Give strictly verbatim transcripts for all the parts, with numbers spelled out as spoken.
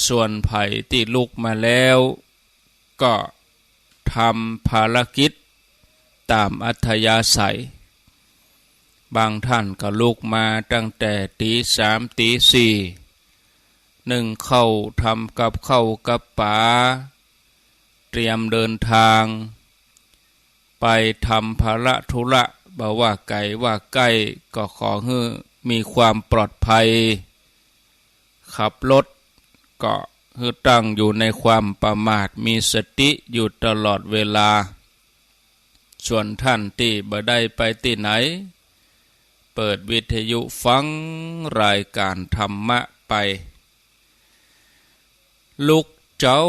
ส่วนใผตี้ลุกมาแล้วก็ทำภารกิจต๋ามอัธยาศัย บางท่านก็ลุกมาตั้งแต่ตี๋สามตี๋สี่ นึ่งข้าว ทำกับข้าวกับป๋า เตรียมเดินทาง ไปทำภาระธุระ บ่ว่าไก๋ว่าใก้ ก็ขอหื้อมีความปลอดภัย ขับรถก็หื้อตั้งอยู่ในความประมาท มีสติอยู่ตลอดเวลา ส่วนท่านตี้บ่ได้ไปตี้ไหน เปิดวิทยุฟังรายการธรรมะไป ลุกเจ๊า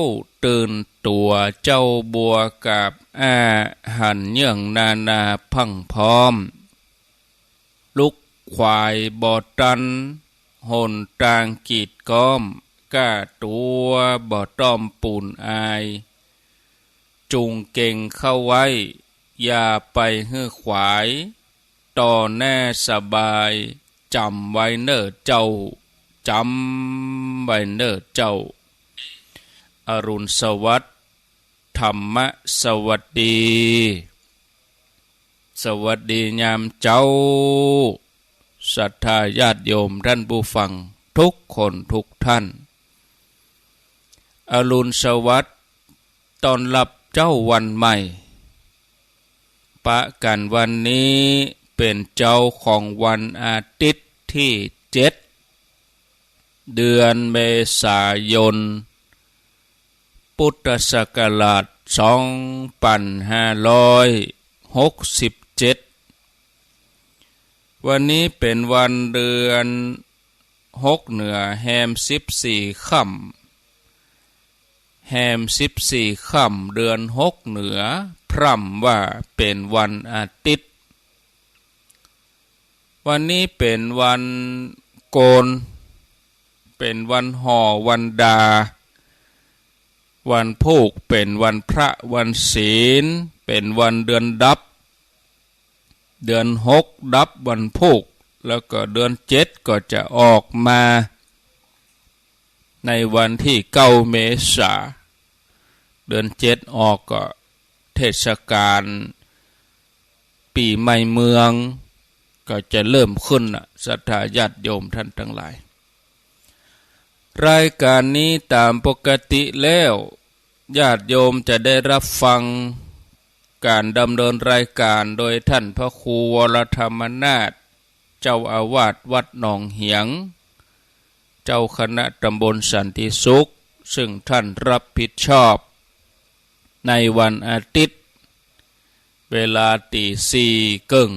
ตื่นตั๋ว เจ้าบัวกาบอ้า หันเยื่องนานาพรั่งพร้อม ลุกขวายบ่ตัน หนตางกีดก๊อม ก้าตั๋วบ่ต้องปูนอาย จุ่งเก๋งเข้าไว้ อย่าไปหื้อขวาย ต่อหน้าสบาย จ๋ำไว้เน่อเจ้า จ๋ำไว้เน่อเจ้า อรุณสวัสดิ์ ธรรมะสวัสดี สวัสดียามเจ๊า ศรัทธาญาติโยมท่านผู้ฟังทุกคนทุกท่าน อรุณสวัสดิ์ ต้อนฮับเจ๊าวันใหม่ ปะกั๋นวันนี้เป๋นเจ๊าของวันอาทิตย์ตี้เจ็ด เดือนเมษายน พุทธศักราชสองปันห้าร้อยหกสิบเจ็ด วันนี้เป๋นวันเดือนหกเหนือ แฮมสิบสี่ค่ำ แฮมสิบสี่ค่ำ เดือนหกเหนือ พร่ำว่าเป๋นวันอาทิตย์ วันนี้เป๋นวันโกน เป๋นวันห่อวันดา วันพูกเป๋นวันพระวันศีล เป๋นวันเดือนดับ เดือนหกดับวันพูก แล้วก็เดือนเจ็ดก็จะออกมา ในวันตี้เก้าเมษา เดือนเจ็ดออกก็เทศกาลปี๋ใหม่เมืองก็จะเริ่มขึ้นน่ะ ศรัทธาญาติโยมท่านตังหลาย รายการนี้ต๋ามปกติแล้ว ญาติโยมจะได้ฮับฟังก๋านดำเนินรายการโดยท่านพระครูวรธรรมนาถ เจ้าอาวาสวัดหนองเหียง เจ้าคณะตำบลสันติสุข ซึ่งท่านฮับผิดชอบในวันอาทิตย์ เวลาตี๋สี่เกิ่ง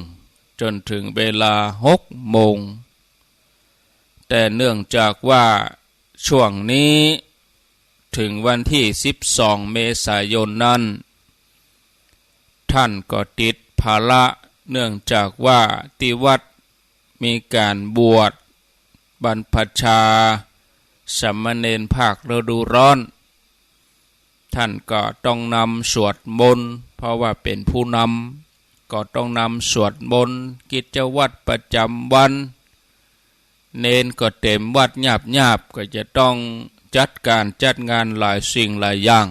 จ๋นเถิงเวลาหกโมง แต่เนื่องจากว่าช่วงนี้เถิงวันตี้สิบสองเมษายนนั้น ท่านก็ติดภาระ เนื่องจากว่าตี้วัดมีก๋านบวชบรรพชาสามเณรภาคฤดูร้อน ท่านก็ต้องนำสวดมนต์ เพราะว่าเป๋นผู้นำ ก็ต้องนำสวดมนต์ กิจวัตรประจ๋ำวัน เณรก็เต๋มวัดหยาบๆ ก็จะต้องจัดก๋านจัดงานหลายสิ่งหลายอย่าง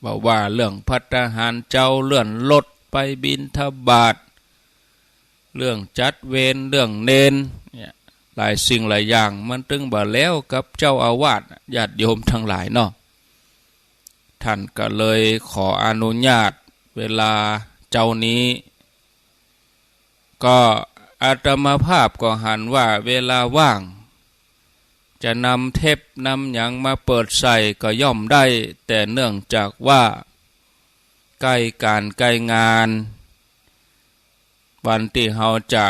บ่ว่าเรื่องภัตตาหารเจ๊า เรื่องรถไปบิณฑบาต เรื่องจัดเวร เรื่องเณรเนี่ย หลายสิ่งหลายอย่าง มันตึงบ่แล้วกับเจ้าอาวาส ญาติโยมตังหลายเนาะ ท่านก็เลยขออนุญาตเวลาเจ๊านี้ ก็อาตมาภาพก็หันว่าเวลาว่าง จะนำเทปนำหยังมาเปิดใส่ก็ย่อมได้ แต่เนื่องจากว่าใก้ก๋านใก้งาน วันตี้เฮาจะ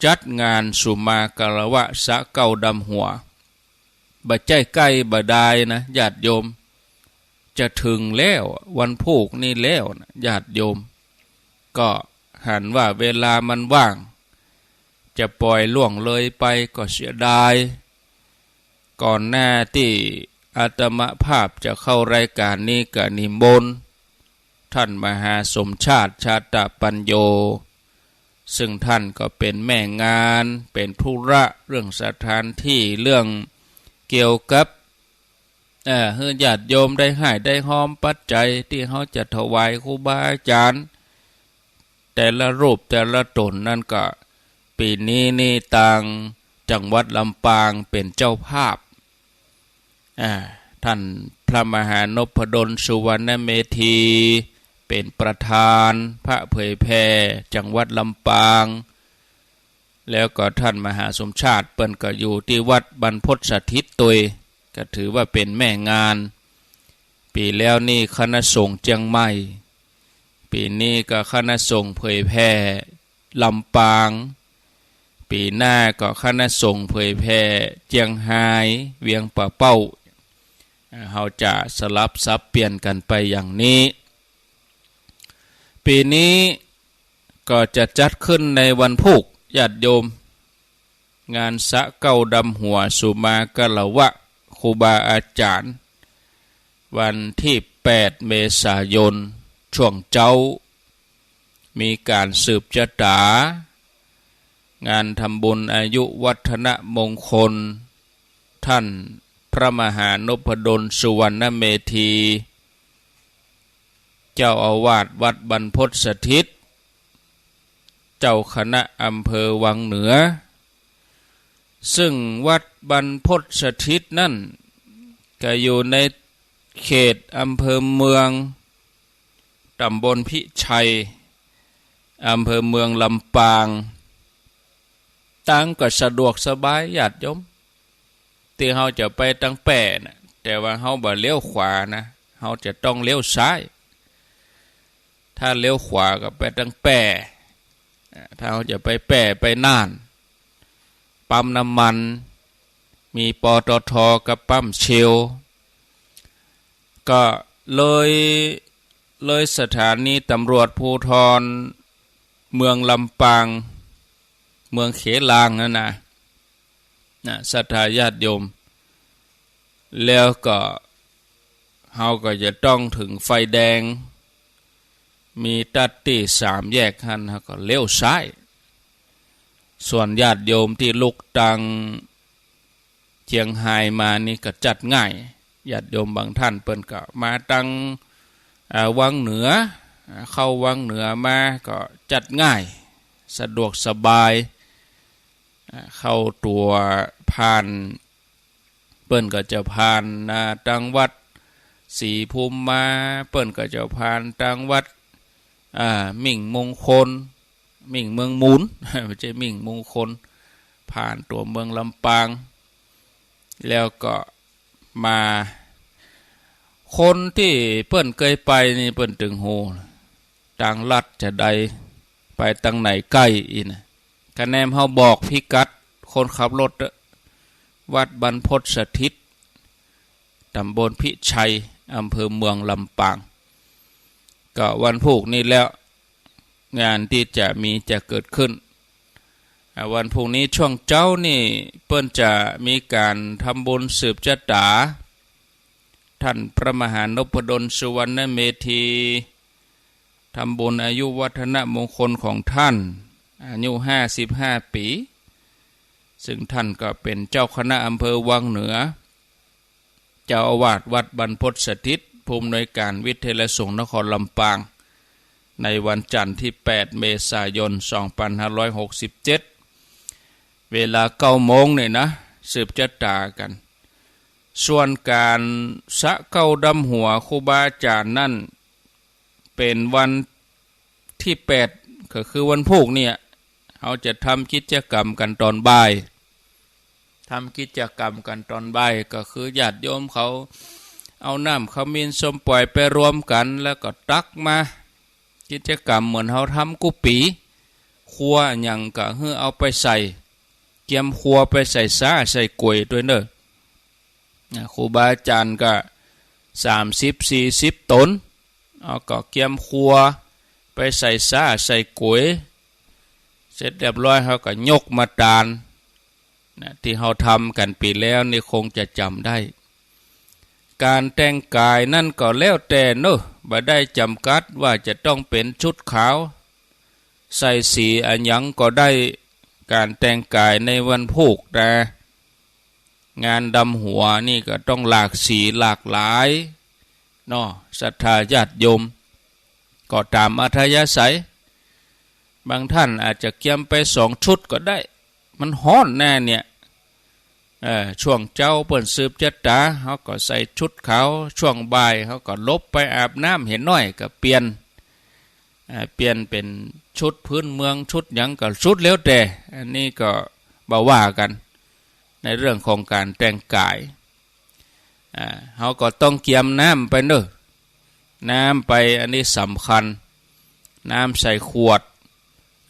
จัดงานสุมาคารวะสะเก๊าดำหัว บ่ใจ้ใก้บ่ดายนะ ญาติโยม จะเถิงแล้ว วันพูกนี้แล้วนะ ญาติโยม ก็หันว่าเวลามันว่าง จะป่อยล่วงเลยไปก็เสียดาย ก่อนหน้าตี้อาตมาภาพจะเข้ารายการนี้ก็นิมนต์ท่านมหาสมชาติ ชาตปัญโญ ซึ่งท่านก็เป๋นแม่งาน เป๋นธุระเรื่องสถานตี้ เรื่องเกี่ยวกับ เอ่อ หื้อญาติโยมได้ฮ่ายได้ฮอมปัจจัยตี้เฮาจะถวายครูบาอาจ๋ารย์ แต่ละรูปแต่ละต๋นนั้นก็ ปี๋นี้นี่ตางจังหวัดลำปางเป๋นเจ้าภาพ อ่า ท่านพระมหานพดลสุวรรณเมธีเป๋นประธานพระเผยแผ่จังหวัดลำปาง แล้วก็ท่านมหาสมชาติเปิ้นก็อยู่ตี้วัดบรรพตสถิตตวย ก็ถือว่าเป๋นแม่งาน ปี๋แล้วนี่คณะสงฆ์เจียงใหม่ ปี๋นี้ก็คณะสงฆ์เผยแผ่ลำปาง ปี๋หน้าก็คณะสงฆ์เผยแผ่เจียงฮาย เวียงป่าเป้า เฮาจะสลับสับเปลี่ยนกั๋นไปอย่างนี้ ปี๋นี้ก็จะจัดขึ้นในวันพูก ญาติโยม งานสะเก๊าดำหัวสุมาคารวะครูบาอาจ๋ารย์ วันตี้แปดเมษายน ช่วงเจ๊า มีก๋านสืบจะต๋า งานทำบุญอายุวัฒนมงคล ท่านพระมหานพดลสุวรรณเมธี เจ้าอาวาสวัดบรรพตสถิต เจ้าคณะอำเภอวังเหนือ ซึ่งวัดบรรพตสถิตนั้นก็อยู่ในเขตอำเภอเมือง ต๋ำบลพิชัย อำเภอเมืองลำปาง ตางก็สะดวกสบายญาติโยม ตี้เฮาจะไปตางแป้นะ แต่ว่าเฮาบ่าเลี้ยวขวานะ เฮาจะต้องเลี้ยวซ้าย ถ้าเลี้ยวขวาก็ไปตางแป้ อ่า ถ้าเฮาจะไปแป้ไปน่าน ปั๊มน้ำมัน มี ปตท กับปั๊มเชล ก็เลย เลยสถานีตำรวจภูธรเมืองลำปาง เมืองเขลางนั่นนะ นะ ศรัทธาญาติโยม แล้วก็เฮาก็จะต้องเถิงไฟแดง มีตั๊ดตี้สามแยกหั้น เฮาก็เลี้ยวซ้าย ส่วนญาติโยมตี้ลุกตางเจียงฮายมานี่ก็จัดง่าย ญาติโยมบางท่านเปิ้นก็มาตาง อ่า วังเหนือ อ่า เข้าวังเหนือมาก็จัดง่าย สะดวกสบาย อ่า เข้าตั๋วผ่าน เปิ้นก็จะผ่าน อ่า ตางวัดศรีภูมิมา เปิ้นก็จะผ่านตางวัด อ่า มิ่งมงคล มิ่งเมืองมูล บ่ใจ้มิ่งมงคล ผ่านตั๋วเมืองลำปาง แล้วก็มา คนตี้เปิ้นเกยไปนี่เปิ้นตึงฮู้ ตางลัดจะใด ไปตางไหนใก้อี้นะ คะแนนเฮาบอกพิกัด คนขับรถเต๊อะ วัดบรรพตสถิต ต๋ำบลพิชัย อำเภอเมืองลำปาง ก็วันพูกนี้แล้ว งานตี้จะมีจะเกิดขึ้น อ่า วันพูกนี้ช่วงเจ๊านี่ เปิ้นจะมีก๋านทำบุญสืบจะต๋า ท่านพระมหานพดลสุวรรณเมธี ทำบุญอายุวัฒนมงคลของท่าน อายุห้าสิบห้าปี๋ ซึ่งท่านก็เป๋นเจ้าคณะอำเภอวังเหนือ เจ้าอาวาสวัดบรรพตสถิต ผู้อำนวยก๋านวิทยาลัยสงฆ์นครลำปาง ในวันจันทร์ตี้แปดเมษายน สองปันห้าร้อยหกสิบเจ็ด เวลาเก้าโมงนี่นะ สืบจะต๋ากั๋น ส่วนก๋านสะเก๊าดำหัวครูบาอาจ๋ารย์นั้น เป๋นวันตี้แปด ก็คือวันพูกเนี่ย เฮาจะทำกิจกรรมกั๋นต๋อนบ่าย ทำกิจกรรมกั๋นต๋อนบ่าย ก็คือญาติโยมเขาเอาน้ำขมิ้นส้มป่อยไปรวมกั๋น แล้วก็ตักมา กิจกรรมเหมือนเฮาทำกู้ปี๋ ครัวอะหยังก็หื้อเอาไปใส่ เกียมครัวไปใส่ซ้าใส่ก๋วยตวยเน่อ นะ ครูบาอาจ๋ารย์ก็สามสิบสี่สิบต๋น เอาก็เกียมครัวไปใส่ซ้าใส่ก๋วย เสร็จเรียบร้อยเฮาก็ยกมาตาน นะ ตี้เฮาทำกั๋นปี๋แล้วนี่คงจะจ๋ำได้ ก๋านแต่งก๋ายนั้นก็แล้วแต่เน่อ บ่ได้จ๋ำกัดว่าจะต้องเป๋นชุดขาว ใส่สีอะหยังก็ได้ ก๋านแต่งก๋ายในวันพูกนะ งานดำหัวนี่ก็ต้องหลากสีหลากหลายเนาะ ศรัทธาญาติโยม ก็ต๋ามอัธยาศัย บางท่านอาจจะเกียมไปสองชุดก็ได้ มันฮ้อนแน่เนี่ย เอ่อ ช่วงเจ๊าเปิ้นสืบจะต๋า เฮาก็ใส่ชุดขาว ช่วงบ่ายเฮาก็หลบไปอาบน้ำเหียหน้อยก็เปลี่ยน อ่า เปลี่ยนเป๋นชุดพื้นเมือง ชุดหยังก็สุดแล้วแต่ อันนี้ก็บ่ว่ากั๋น ในเรื่องของก๋านแต่งก๋าย อ่า เฮาก็ต้องเกียมน้ำไปเนาะ น้ำไป อันนี้สำคัญ น้ำใส่ขวด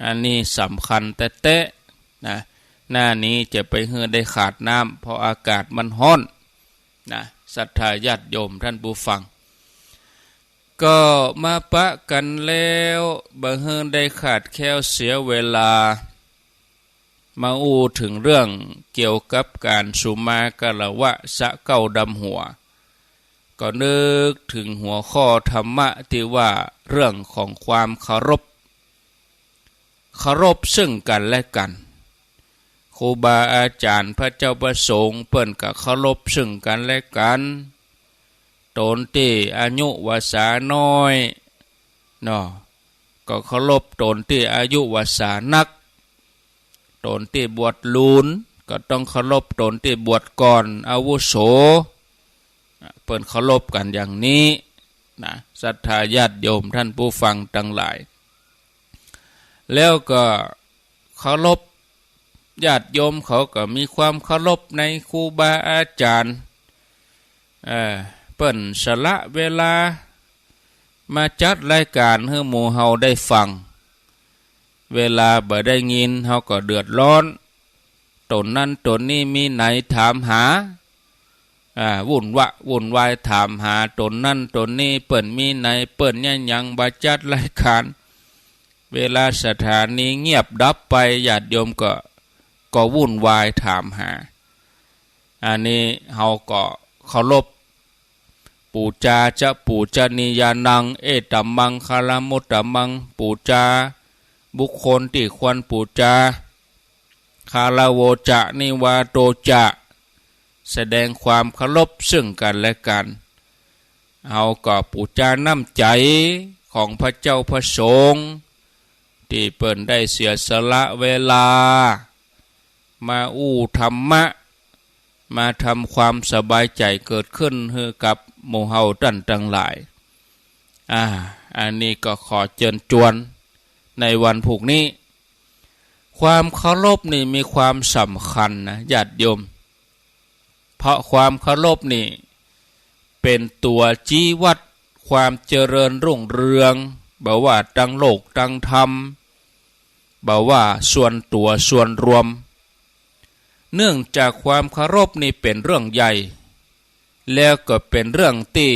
อันนี้สำคัญแต๊ๆ นะ หน้านี้จะไปหื้อได้ขาดน้ำ เพราะอากาศมันฮ้อนนะ ศรัทธาญาติโยมท่านผู้ฟัง ก็มาปะกั๋นแล้ว บ่หื้อได้ขาดแคลนเสียเวลา มาอู้เถิงเรื่องเกี่ยวกับก๋านสุมาคารวะสะเก้าดำหัว ก็นึกเถิงหัวข้อธรรมะตี้ว่าเรื่องของความเคารพ เคารพซึ่งกั๋นและกั๋น ครูบาอาจ๋ารย์ พระเจ้าพระสงฆ์ เปิ้นก็เคารพซึ่งกั๋นและกั๋น ต๋นตี้อายุวรรษาน้อยเนาะ ก็เคารพต๋นตี้อายุวรรษานัก ต๋นตี้บวชลูน ก็ต้องเคารพต๋นตี้บวชก่อน อาวุโส เปิ้นเคารพกั๋นอย่างนี้นะ ศรัทธาญาติโยมท่านผู้ฟังตังหลาย แล้วก็เคารพ ญาติโยมเขาก็มีความเคารพในครูบาอาจ๋ารย์ เอ่อ เปิ้นสละเวลามาจัดรายก๋านหื้อหมู่เฮาได้ฟัง เวลาบ่ได้ยินเฮาก็เดือดร้อน ต๋นนั้นต๋นนี้มีไหนถามหา อ่า วุ่นวะวุ่นวายถามหาต๋นนั้นต๋นนี้ เปิ้นมีไหน เปิ้นเยียะหยัง บ่จัดรายก๋าน เวลาสถานีเงียบดับไป ญาติโยมก็ ก็วุ่นวายถามหา อันนี้เฮาก็เคารพ ปู๋จาจะปู๋จะนียานัง เอตัมมังคารมุตตะมัง ปู๋จาบุคคลตี้ควรปู๋จา คารโวจะนิวาโตจะ แสดงความเคารพซึ่งกั๋นและกั๋น เฮาก็ปู๋จาน้ำใจ๋ของพระเจ้าพระสงฆ์ ตี้เปิ้นได้เสียสละเวลา มาอู้ธรรมะ มาทำความสบายใจ๋เกิดขึ้นหื้อกับหมู่เฮาต้านตังหลาย อ่า อันนี้ก็ขอเจิญจวนในวันพูกนี้ ความเคารพนี่มีความสำคัญนะ ญาติโยม เพราะความเคารพนี่เป๋นตั๋วชี้วัดความเจริญรุ่งเรือง บ่ว่าตังโลกตังธรรม บ่ว่าส่วนตั๋วส่วนรวม เนื่องจากความเคารพนี่เป๋นเรื่องใหญ่ แล้วก็เป๋นเรื่องตี้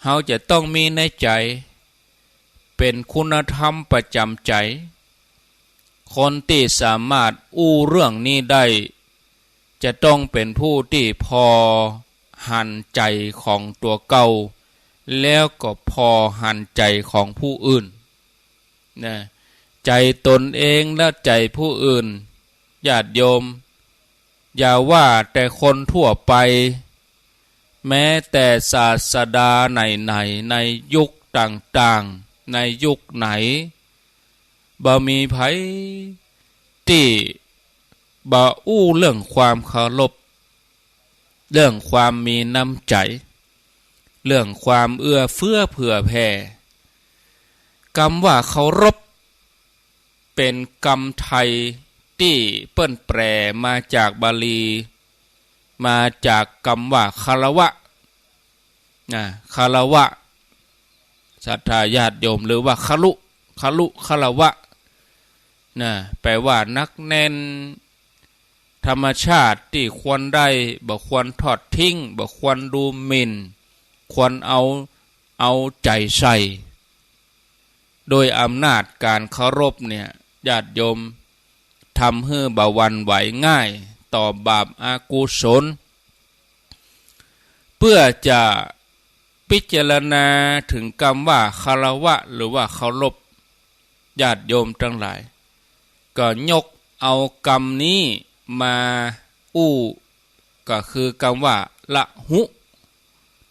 เฮาจะต้องมีในใจ๋ เป๋นคุณธรรมประจ๋ำใจ๋ คนตี้สามารถอู้เรื่องนี้ได้ จะต้องเป๋นผู้ตี้ผ่อหันใจ๋ของตั๋วเก่า แล้วก็ผ่อหันใจ๋ของผู้อื่น นะ ใจ๋ต๋นเองและใจ๋ผู้อื่น ญาติโยม อย่าว่าแต่คนทั่วไป แม้แต่ศาสดาไหนๆ ในยุคต่างๆ ในยุคไหน บ่มีใผตี้บ่อู้เรื่องความเคารพ เรื่องความมีน้ำใจ๋ เรื่องความเอื้อเฟื้อเผื่อแผ่ กำว่าเคารพ เป๋นกำไทยตี้เปิ้นแปลมาจากบาลี มาจากกำว่าคารวะ นะ คารวะ ศรัทธาญาติโยม หรือว่าคารุ คารุ คารวะ นะ แปลว่าหนักแน่น ธรรมชาติตี้ควรได้ บ่ควรทอดทิ้ง บ่ควรดูหมิ่น ควรเอา เอาใจ๋ใส่ โดยอำนาจก๋านเคารพเนี่ย ญาติโยม ทำหื้อบ่หวั่นไหวง่ายต่อบาปอกุศล เพื่อจะพิจารณาเถิงกำว่าคารวะ หรือว่าเคารพ ญาติโยมตังหลาย ก็ยกเอากำนี้มาอู้ ก็คือกำว่า ละหุ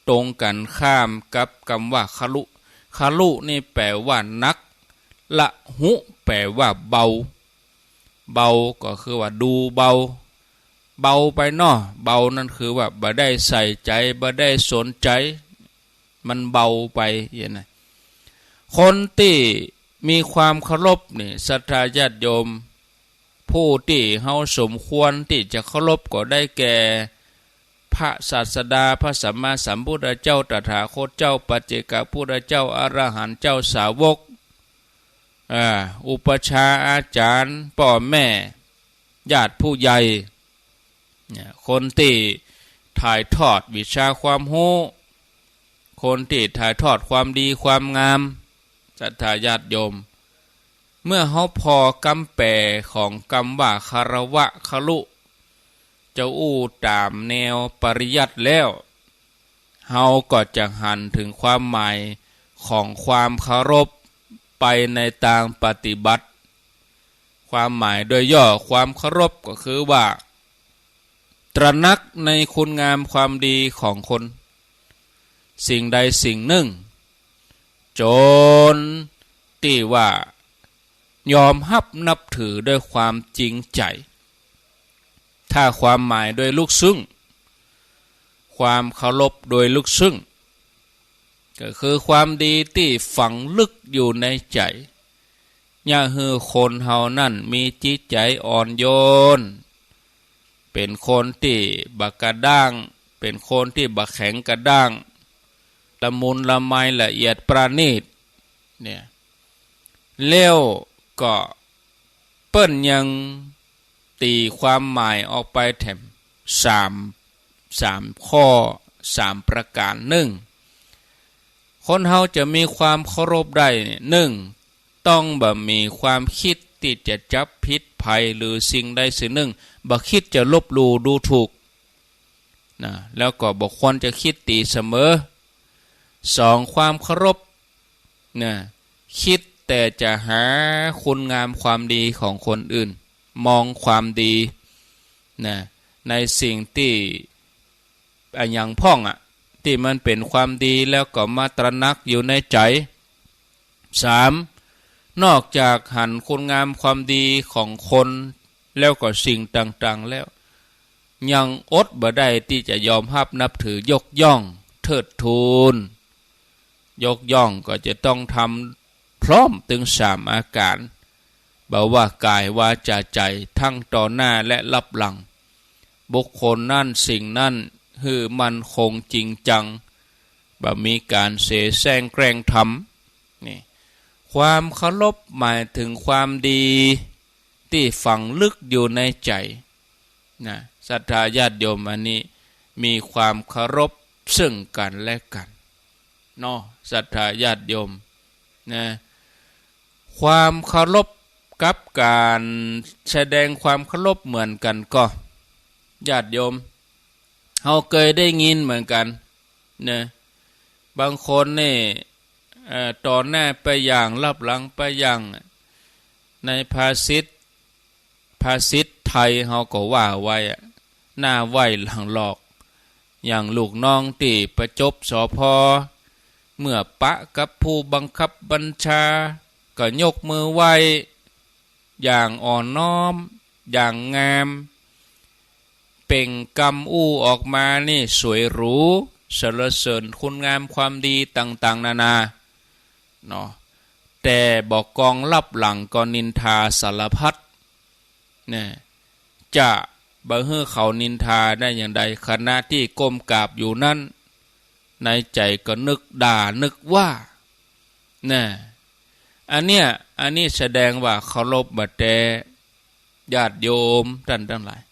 ตรงกั๋นข้ามกับกำว่า ครุ ครุนี่แป๋ว่าหนัก ละหุแป๋ว่าเบา เบาก็คือว่าดูเบา เบาไปเนาะ เบานั่นคือว่าบ่ได้ใส่ใจ๋ บ่ได้สนใจ๋ มันเบาไป อย่างนั้น คนตี้มีความเคารพนี่ ศรัทธาญาติโยม ผู้ตี้เฮาสมควรตี้จะเคารพก็ได้แก่ พระศาสดา พระสัมมาสัมพุทธเจ้า ตถาคตเจ้า ปัจเจกพุทธเจ้า อรหันต์เจ้า สาวก อ่า อุปัชฌาย์อาจ๋ารย์ ป้อแม่ ญาติผู้ใหญ่ เนี่ย คนตี้ถ่ายทอดวิชาความฮู้ คนตี้ถ่ายทอดความดีความงาม ศรัทธาญาติโยม เมื่อเฮาผ่อกำแป๋ของกำว่า คารวะ ครุ จะอู้ต๋ามแนวปริยัติแล้ว เฮาก็จะหันเถิงความหมายของความเคารพไปในตางปฏิบัติ ความหมายโดยย่อความเคารพก็คือว่า ตระหนักในคุณงามความดีของคน สิ่งใดสิ่งนึ่ง จ๋นตี้ว่ายอมฮับนับถือด้วยความจริงใจ๋ ถ้าความหมายโดยลึกซึ้ง ความเคารพโดยลึกซึ้ง ก็คือความดีตี้ฝังลึกอยู่ในใจ๋ เยียะหื้อคนเฮานั้นมีจิตใจ๋อ่อนโยน เป๋นคนตี้บ่กระด้าง เป๋นคนตี้บ่แข็งกระด้าง ละมุนละไมละเอียดประณีต เนี่ย แล้วก็เปิ้นยัง ตี๋ความหมายออกไปแถมสาม สามข้อ สามประก๋าน นึ่ง คนเฮาจะมีความเคารพได้เนี่ย นึ่ง ต้องบ่มีความกึ๊ดตี้จะจับผิดใผหรือสิ่งใดสิ่งนึ่ง บ่กึ๊ดจะลบหลู่ดูถูก นะ แล้วก็บ่ควรจะกึ๊ดตี๋เสมอ สอง ความเคารพ นะ กึ๊ดแต่จะหาคุณงามความดีของคนอื่น มองความดี นะ ในสิ่งตี้ อะหยังพ่องอะ ตี้มันเป๋นความดีแล้วก็มาตระหนักอยู่ในใจ๋ สาม นอกจากหันคุณงามความดีของคนแล้วก็สิ่งต่างๆ แล้ว ยังอดบ่ได้ตี้จะยอมฮับนับถือยกย่องเทิดทูน ยกย่องก็จะต้องทำพร้อมตึงสามอาก๋าน บ่ว่ากายวาจาใจ๋ ทั้งต่อหน้าและลับหลัง บุคคลนั้นสิ่งนั้นหื้อมั่นคงจริงจัง บ่มีก๋านเสแสร้งแกล้งทำ นี่ ความเคารพหมายเถิงความดีตี้ฝังลึกอยู่ในใจ๋ นะ ศรัทธาญาติโยม อันนี้มีความเคารพซึ่งกั๋นและกั๋น เนาะ ศรัทธาญาติโยม นะ ความเคารพกับก๋านแสดงความเคารพเหมือนกั๋นก่อ ญาติโยม เฮาเกยได้ยินเหมือนกั๋น นะ บางคนนี่ เอ่อ ต่อหน้าไปอย่าง ลับหลังไปอย่าง ในภาษิต ภาษิตไทยเฮาก็ว่าไว้อะ หน้าไหว้หลังหลอก อย่างลูกน้องตี้ประจบ สภ. เมื่อปะกับผู้บังคับบัญชา ก็ยกมือไหว้ อย่างอ่อนน้อม อย่างงาม เปล่งกำอู้ออกมานี่สวยหรู สรรเสริญคุณงามความดีต่างๆ นานา เนาะ แต่บ่กองลับหลังก็นินทาสารพัด เนี่ย จะบ่หื้อเขานินทาได้อย่างใด ขณะตี้ก้มกราบอยู่นั้น ในใจ๋ก็นึกด่านึกว่า เนี่ย อันเนี้ย อันนี้แสดงว่าเคารพบ่แต๊ ญาติโยมต้านตังหลาย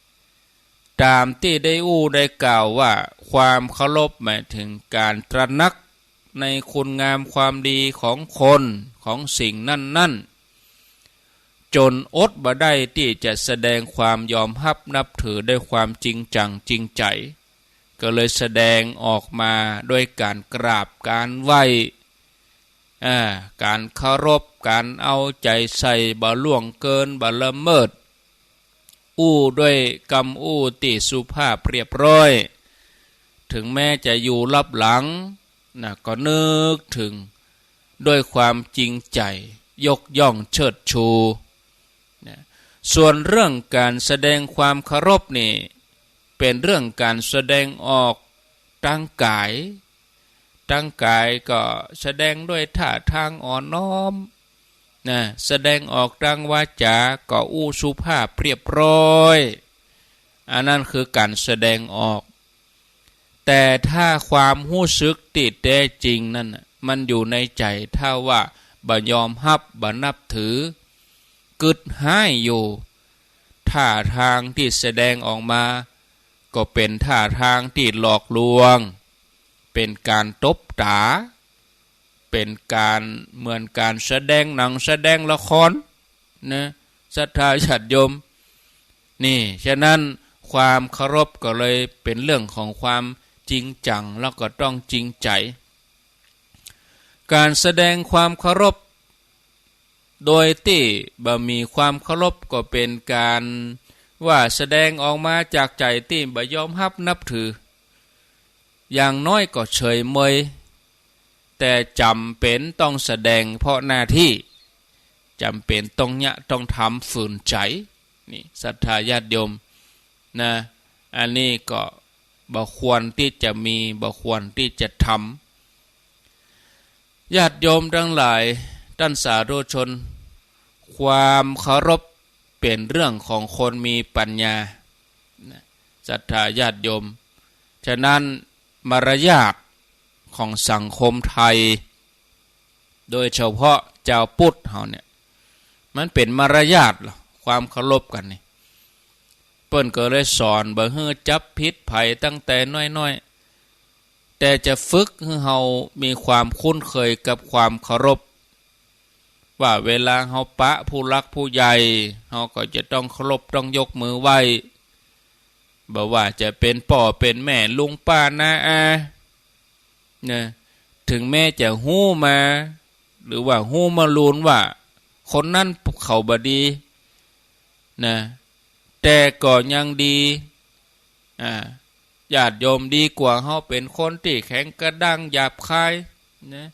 ต๋ามตี้ได้อู้ได้กล่าวว่า ความเคารพหมายเถิงก๋านตระหนักในคุณงามความดีของคน ของสิ่งนั้นๆ จ๋นอดบ่ได้ตี้จะแสดงความยอมฮับนับถือด้วยความจริงจังจริงใจ๋ ก็เลยแสดงออกมาด้วยก๋านกราบก๋านไหว้ อ่า ก๋านเคารพ ก๋านเอาใจ๋ใส่ บ่ล่วงเกิน บ่ละเมิด อู้ด้วยกำอู้ตี้สุภาพเรียบร้อย เถิงแม้จะอยู่ลับหลังนะ ก็นึกเถิงด้วยความจริงใจ๋ ยกย่องเชิดชูนะ ส่วนเรื่องก๋านแสดงความเคารพนี่ เป๋นเรื่องก๋านแสดงออกตางก๋าย ตางก๋ายก็แสดงด้วยท่าตางอ่อนน้อมนะ แสดงออกตางวาจา ก็อู้สุภาพเรียบร้อย อันนั้นคือก๋านแสดงออก แต่ถ้าความฮู้สึกตี้แต๊จริงนั้นน่ะ มันอยู่ในใจ๋ ถ้าว่าบ่ยอมฮับ บ่นับถือ กึ๊ดฮ้ายอยู่ ท่าตางตี้แสดงออกมา ก็เป๋นท่าตางตี้หลอกลวง เป๋นก๋านตบต๋า เป๋นก๋านเหมือนก๋านแสดงหนังแสดงละครนะ ศรัทธาญาติโยม นี่ ฉะนั้นความเคารพก็เลยเป๋นเรื่องของความจริงจัง แล้วก็ต้องจริงใจ๋ ก๋านแสดงความเคารพ โดยตี้บ่มีความเคารพก็เป๋นก๋านว่าแสดงออกมาจากใจ๋ตี้บ่ยอมฮับนับถือ อย่างน้อยก็เฉยเมย แต่จ๋ำเป๋นต้องแสดงเพราะหน้าตี้ จ๋ำเป๋นต้องเยียะต้องทำฝืนใจ๋ นี่ ศรัทธาญาติโยมนะ อันนี้ก็บ่ควรตี้จะมี บ่ควรตี้จะทำ ญาติโยมตังหลาย ต้านสาธุชน ความเคารพเป๋นเรื่องของคนมีปัญญานะ ศรัทธาญาติโยม ฉะนั้นมารยาทของสังคมไทย โดยเฉพาะจาวพุทธเฮาเนี่ย มันเป๋นมารยาทเหรอ ความเคารพกั๋นนี่ เปิ้นก็เลยสอนบ่หื้อจับผิดใผตั้งแต่น้อยๆ แต่จะฝึกหื้อเฮามีความคุ้นเคยกับความเคารพ ว่าเวลาเฮาปะผู้หลักผู้ใหญ่ เฮาก็จะต้องเคารพ ต้องยกมือไหว้ บ่ว่าจะเป๋นป้อเป๋นแม่ ลุงป้าน้าอา นะ เถิงแม้จะฮู้มา หรือว่าฮู้มาลูนว่าคนนั้นเขาบ่ดีนะ แต่ก็ยังดี อ่า ญาติโยม ดีกว่าเฮาเป๋นคนตี้แข็งกระด้างหยาบคายนะ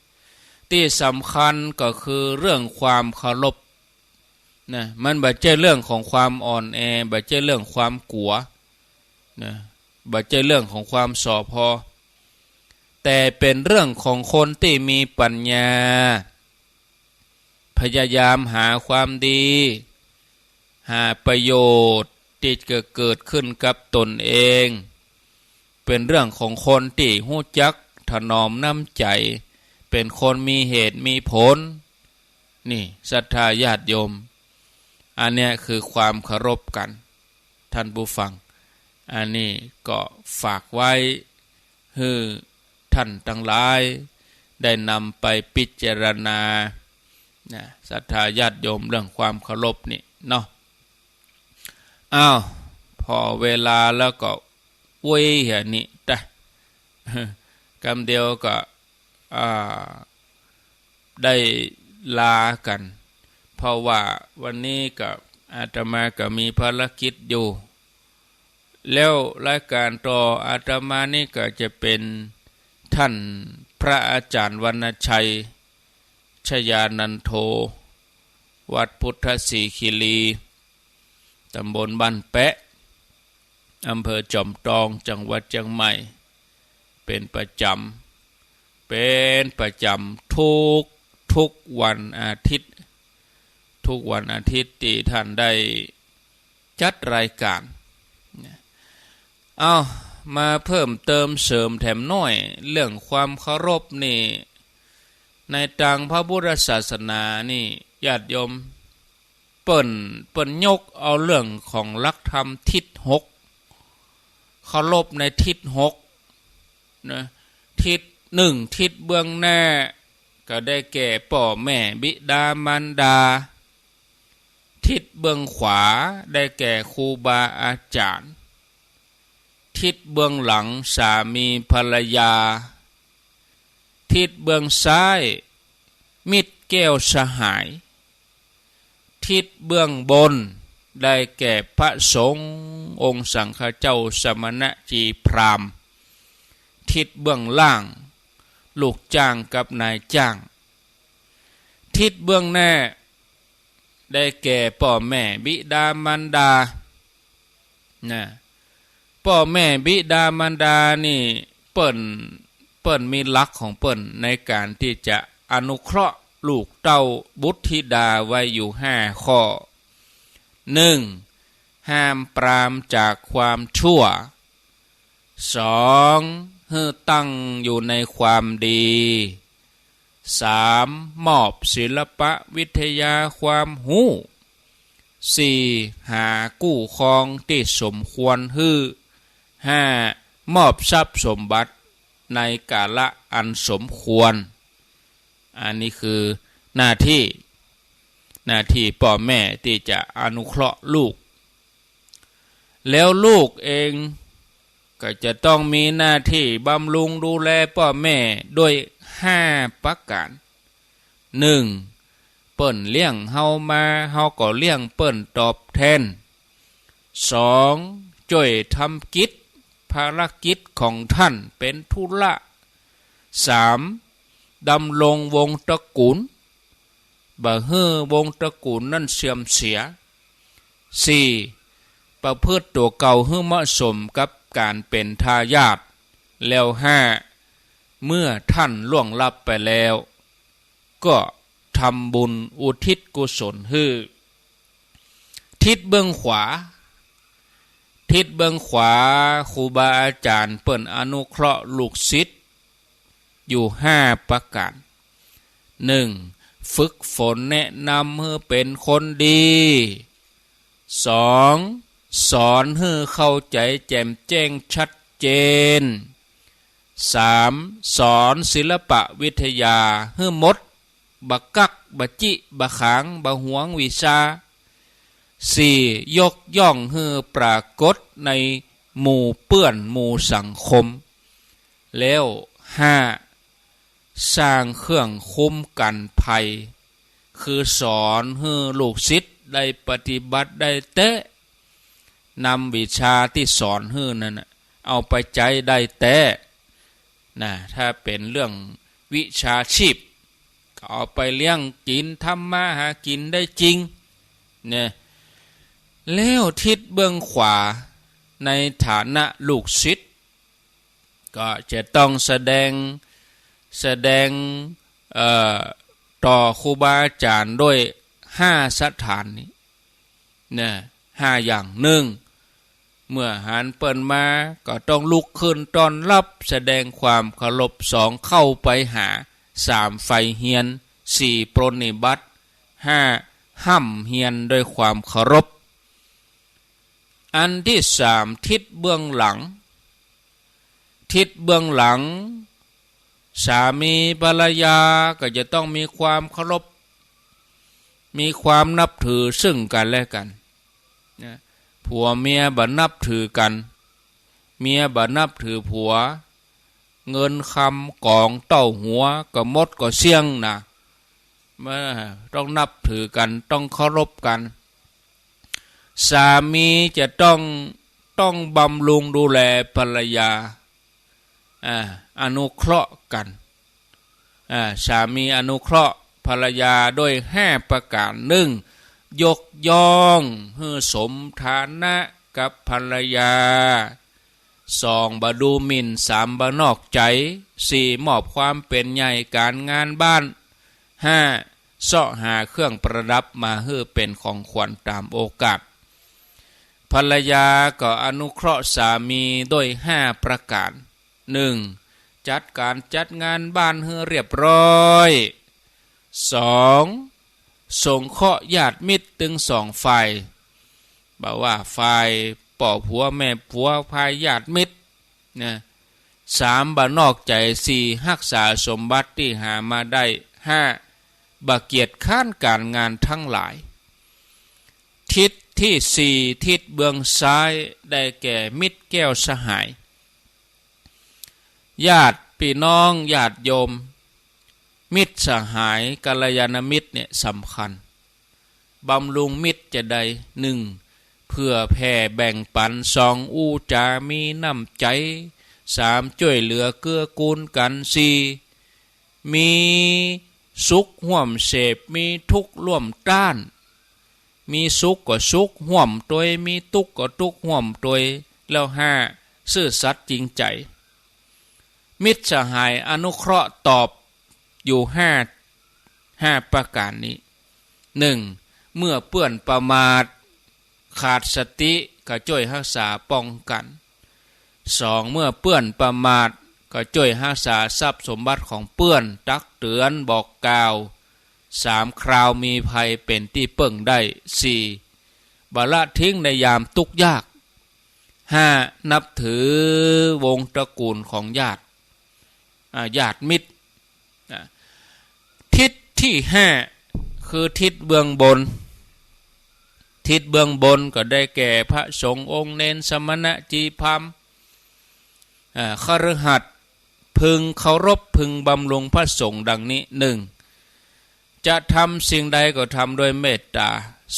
ตี้สำคัญก็คือเรื่องความเคารพนะ มันบ่ใจ้เรื่องของความอ่อนแอ บ่ใจ้เรื่องความกั๋วนะ บ่ใจ้เรื่องของความส่อพอ แต่เป๋นเรื่องของคนตี้มีปัญญา พยายามหาความดี หาประโยชน์ตี้จะเกิดขึ้นกับตนเอง เป๋นเรื่องของคนตี้ฮู้จักถนอมน้ำใจ๋ เป๋นคนมีเหตุมีผล นี่ ศรัทธาญาติโยม อันเนี้ยคือความเคารพกั๋น ท่านผู้ฟัง อันนี้ก็ฝากไว้ หื้อท่านตังหลายได้นำไปพิจารณานะ ศรัทธาญาติโยม เรื่องความเคารพนี่เนาะ อ้าว ผ่อเวลาแล้วก็ โอ้ย เหียนี่ตะ กำเดียวก็ อ่า ได้ลากั๋น เพราะว่าวันนี้ก็อาตมาก็มีภารกิจอยู่ แล้วรายก๋านต่ออาตมานี่ก็จะเป๋นท่านพระอาจ๋ารย์วรรณชัย ชยานันโท วัดพุทธสีคีรี ต๋ำบลบ้านแป๊ะ อำเภอจอมตอง จังหวัดเจียงใหม่ เป๋นประจ๋ำ เป๋นประจ๋ำทุก ทุกวันอาทิตย์ ทุกวันอาทิตย์ตี้ท่านได้จัดรายก๋าน เอ้า มาเพิ่มเติมเสริมแถมหน้อย เรื่องความเคารพนี่ ในตางพระพุทธศาสนานี่ ญาติโยม เปิ้น เปิ้นยกเอาเรื่องของหลักธรรมทิศหก เคารพในทิศหกนะ ทิศหนึ่ง ทิศเบื้องหน้า ก็ได้แก่ป้อแม่บิดามารดา ทิศเบื้องขวาได้แก่ครูบาอาจ๋ารย์ ทิศเบื้องหลังสามีภรรยา ทิศเบื้องซ้ายมิตรแก้วสหาย ทิศเบื้องบน ได้แก่พระสงฆ์องค์สังฆเจ้า สมณะ จี พราหมณ์ ทิศเบื้องล่าง ลูกจ้างกับนายจ้าง ทิศเบื้องหน้า ได้แก่ป้อแม่บิดามารดา นะ ป้อแม่บิดามารดานี่เปิ้น เปิ้นมีหลักของเปิ้นในก๋านตี้จะอนุเคราะห์ลูกเต้าบุตรธิดาไว้อยู่ห้าข้อ นึ่ง ห้ามปรามจากความชั่ว สอง หื้อตั้งอยู่ในความดี สาม มอบศิลปะวิทยาความฮู้ สี่ หากู้ครองตี้สมควรหื้อ ห้า มอบทรัพย์สมบัติในกาละอันสมควร อันนี้คือหน้าตี้ หน้าตี้ป้อแม่ตี้จะอนุเคราะห์ลูก แล้วลูกเองก็จะต้องมีหน้าตี้บำรุงดูแลป้อแม่ด้วยห้าประก๋าน นึ่ง เปิ้นเลี้ยงเฮามา เฮาก็เลี้ยงเปิ้นตอบแทน สอง จ้วยทำกิจ ภารกิจของต้านเป๋นธุระ สาม ดำรงวงศ์ตระกูล บ่หื้อวงศ์ตระกูลนั้นเสื่อมเสีย สี่ ประพฤติตั๋วเก่าหื้อเหมาะสมกับก๋านเป๋นทายาท แล้ว ห้า เมื่อต้านล่วงลับไปแล้ว ก็ทำบุญอุทิศกุศลหื้อ ทิศเบื้องขวา ทิศเบื้องขวา ครูบาอาจ๋ารย์เปิ้นอนุเคราะห์ลูกศิษย์อยู่ห้าประก๋าน นึ่ง ฝึกฝนแนะนำหื้อเป๋นคนดี สอง สอนหื้อเข้าใจ๋แจ่มแจ้งชัดเจน สาม สอนศิลปะวิทยาหื้อหมด บ่กั๊ก บ่จิ บ่ขาง บ่หวงวิชา สี่ ยกย่องหื้อปรากฏในหมู่เปื้อนหมู่สังคม แล้ว ห้า สร้างเครื่องคุ้มกั๋นภัย คือสอนหื้อลูกศิษย์ได้ปฏิบัติได้แต๊ นำวิชาตี้สอนหื้อนั้นน่ะ เอาไปใจ๊ได้แต๊ นะ ถ้าเป๋นเรื่องวิชาชีพ ก็เอาไปเลี้ยงกิ๋น ทำมาหากิ๋นได้จริง เนี่ย แล้วทิศเบื้องขวา ในฐานะลูกศิษย์ ก็จะต้องแสดง แสดง เอ่อ ต่อครูบาอาจ๋ารย์ด้วยห้าสถานี นะ ห้าอย่าง นึ่ง เมื่อหันเปิ้นมา ก็ต้องลุกขึ้นต้อนรับ แสดงความเคารพ สอง เข้าไปหา สาม ใฝ่เฮียน สี่ ปรนนิบัติ ห้า ฮ่ำเฮียนด้วยความเคารพ อันตี้สาม ทิศเบื้องหลัง ทิศเบื้องหลัง สามีภรรยาก็จะต้องมีความเคารพ มีความนับถือซึ่งกั๋นและกั๋น นะ ผัวเมียบ่นับถือกั๋น เมียบ่นับถือผัว เงินคำก๋องเต้าหัวก็หมดก็เสี้ยงนะ มา ต้องนับถือกั๋น ต้องเคารพกั๋น สามีจะต้อง ต้องบำรุงดูแลภรรยา อ่า อนุเคราะห์กั๋น อ่า สามีอนุเคราะห์ภรรยาด้วยห้าประก๋าน นึ่ง ยกย่องหื้อสมฐานะกับภรรยา สอง บ่ดูหมิ่น สาม บ่นอกใจ๋ สี่ มอบความเป๋นใหญ่ก๋านงานบ้าน ห้า เซาะหาเครื่องประดับมาหื้อเป๋นของขวัญต๋ามโอกาส ภรรยาก็อนุเคราะห์สามีด้วยห้าประก๋าน นึ่ง จัดก๋านจัดงานบ้านหื้อเรียบร้อย สอง สงเคราะห์ญาติมิตรตึงสองฝ่าย บ่ว่าฝ่ายป้อผัวแม่ผัว ฝ่ายญาติมิตร นะ สาม บ่นอกใจ๋ สี่ ฮักษาสมบัติตี้หามาได้ ห้า บ่เกียจคร้านก๋านงานตังหลาย ทิศตี้สี่ ทิศเบื้องซ้าย ได้แก่มิตรแก้วสหาย ญาติปี้น้องญาติโยม มิตรสหายกัลยาณมิตรเนี่ยสำคัญ บำรุงมิตรจะใด นึ่ง เผื่อแผ่แบ่งปัน สอง อู้จ๋ามีน้ำใจ๋ สาม จ้วยเหลือเกื้อกูลกั๋น สี่ มีสุขฮ่วมเสพ มีตุ๊กข์ฮ่วมต้าน มีสุขก็สุขฮ่วมตวย มีตุ๊กข์ก็ตุ๊กข์ฮ่วมตวย แล้ว ห้า ซื่อสัตย์จริงใจ๋ มิตรสหายอนุเคราะห์ตอบอยู่ห้า ห้าประก๋านนี้ หนึ่ง เมื่อเปื้อนประมาท ขาดสติ ก็จ้วยฮักษาป้องกั๋น สอง เมื่อเปื้อนประมาท ก็จ้วยฮักษาทรัพย์สมบัติของเปื้อน ตักเตื๋อนบอกกล่าว สาม คราวมีภัยเป๋นตี้เปิ้งได้ สี่ บ่ละทิ้งในยามตุ๊กข์ยาก ห้า นับถือวงศ์ตระกู๋นของญาติ อ่า ญาติมิตร นะ ทิศตี้ห้า คือทิศเบื้องบน ทิศเบื้องบนก็ได้แก่พระสงฆ์องค์เณร สมณะ จี๋ พราหมณ์ อ่า คฤหัสถ์ พึงเคารพพึงบำรุงพระสงฆ์ดังนี้ หนึ่ง จะทำสิ่งใดก็ทำด้วยเมตต๋า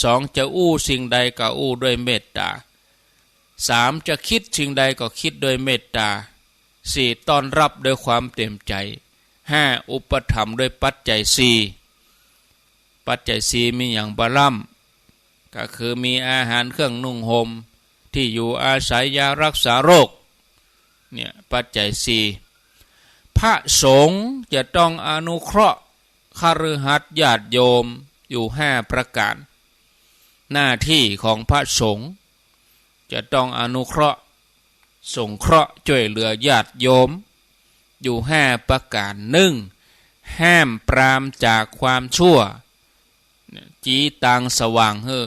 สอง จะอู้สิ่งใดก็อู้ด้วยเมตต๋า สาม จะคิดสิ่งใดก็คิดด้วยเมตต๋า สี่ ต้อนรับด้วยความเต็มใจ๋ ห้า อุปถัมภ์ด้วยปัจจัยสี่ ปัจจัยสี่มีหยังบ่ล่ำ ก็คือมีอาหารเครื่องนุ่งห่ม ตี้อยู่อาศัย ยารักษาโรค เนี่ย ปัจจัยสี่ พระสงฆ์จะต้องอนุเคราะห์คฤหัสถ์ญาติโยมอยู่ห้าประก๋าน หน้าตี้ของพระสงฆ์จะต้องอนุเคราะห์ สงเคราะห์จ้วยเหลือญาติโยมอยู่ห้าประก๋าน หนึ่ง ห้ามปรามจากความชั่ว เนี่ย จี๋ตางสว่างหื้อ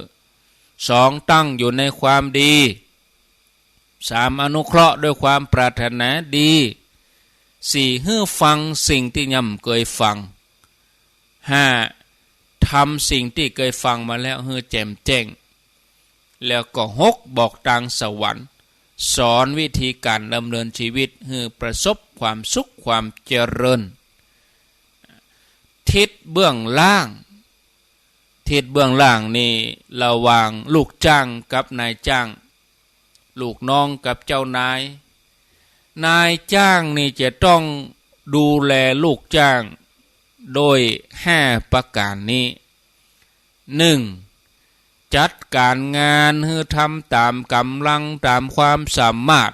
สอง ตั้งอยู่ในความดี สาม อนุเคราะห์ด้วยความปรารถนาดี สี่ หื้อฟังสิ่งตี้ยังบ่เกยฟัง ห้า ทำสิ่งตี้เกยฟังมาแล้วหื้อแจ่มแจ้ง แล้วก็ หก บอกตางสวรรค์ สอนวิธีก๋านดำเนินชีวิตหื้อประสบความสุขความเจริญ ทิศเบื้องล่าง ทิศเบื้องล่างนี่ระหว่างลูกจ้างกับนายจ้าง ลูกน้องกับเจ้านาย นายจ้างนี่จะต้องดูแลลูกจ้างโดยห้าประก๋านนี้ หนึ่ง จัดก๋านงานหื้อทำต๋ามก๋ำลังต๋ามความสามารถ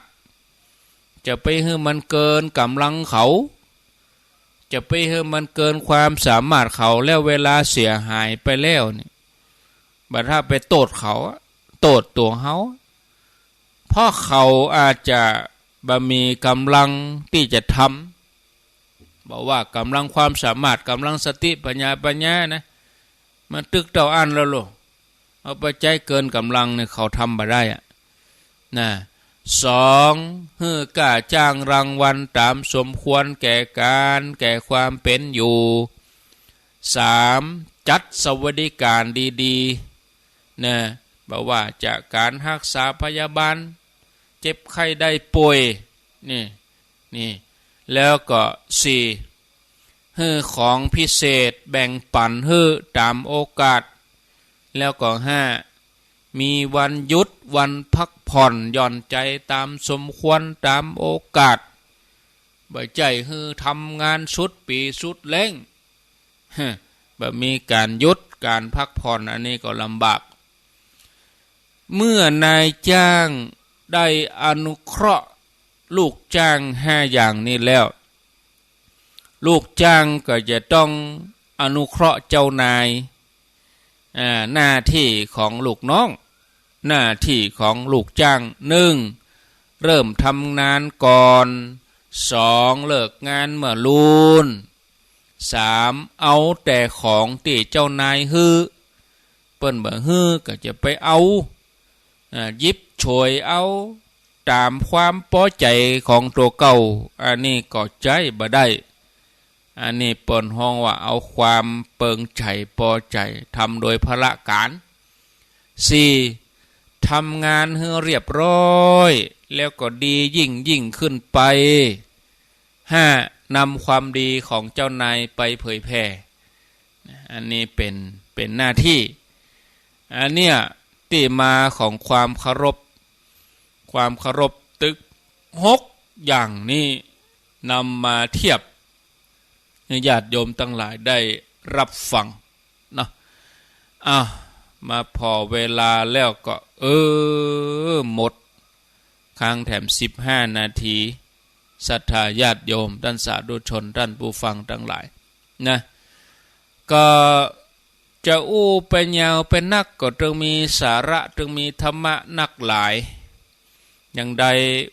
จะไปหื้อมันเกินก๋ำลังเขา จะไปหื้อมันเกินความสามารถเขา แล้วเวลาเสียหายไปแล้วนี่ บ่ถ้าไปโต้ษเขาอะ โต้ษตั๋วเฮา เพราะเขาอาจจะบ่มีก๋ำลังตี้จะทำ บ่ว่าก๋ำลังความสามารถ ก๋ำลังสติปัญญา ปัญญานะ มันตึกเต้าอั้นแล้วโล เอาไปใจ๊เกินก๋ำลังเนี่ย เขาทำบ่ได้อะ นะ สอง หื้อก้าจ้างรางวัลต๋ามสมควรแก่ก๋าน แก่ความเป๋นอยู่ สาม จัดสวัสดิการดีๆ นะ บ่ว่าจะก๋านฮักษาพยาบาล เจ็บไข้ได้ป่วย นี่ นี่ แล้วก็ สี่ หื้อของพิเศษแบ่งปั๋นหื้อต๋ามโอกาส แล้วก็ ห้า มีวันหยุดวันพักผ่อนหย่อนใจ๋ต๋ามสมควรต๋ามโอกาส บ่ใจ้หื้อทำงานสุดปี๋สุดเล็ง บ่มีก๋านหยุดก๋านพักผ่อน อันนี้ก็ลำบาก เมื่อนายจ้างได้อนุเคราะห์ลูกจ้างห้าอย่างนี้แล้ว ลูกจ้างก็จะต้องอนุเคราะห์เจ้านาย อ่า หน้าตี้ของลูกน้อง หน้าตี้ของลูกจ้าง หนึ่ง เริ่มทำงานก่อน สอง เลิกงานเมื่อลูน สาม เอาแต่ของตี้เจ้านายหื้อ เปิ้นบ่หื้อก็จะไปเอา อ่า หยิบฉวยเอาต๋ามความปอใจ๋ของตั๋วเก่า อันนี้ก็ใจ๊บ่ได้ อันนี้เปิ้นฮ้องว่าเอาความเปิงใจ๋ปอใจ๋ ทำโดยพละก๋าน สี่ ทำงานหื้อเรียบร้อย แล้วก็ดียิ่งยิ่งขึ้นไป ห้า นำความดีของเจ้านายไปเผยแผ่ อันนี้เป๋น เป๋นหน้าตี้ อันเนี้ย ตี้มาของความเคารพ ความเคารพตึกหกอย่างนี้นำมาเทียบ ให้ญาติโยมตังหลายได้ฮับฟังเนาะ อ้าว มาผ่อเวลาแล้วก็ เออ หมด ค้างแถมสิบห้านาที ศรัทธาญาติโยม ต้านสาธุชน ต้านผู้ฟังตังหลายนะ ก็จะอู้ไปยาวไปนัก ก็ตึงมีสาระ ตึงมีธรรมะนักหลาย อย่างใด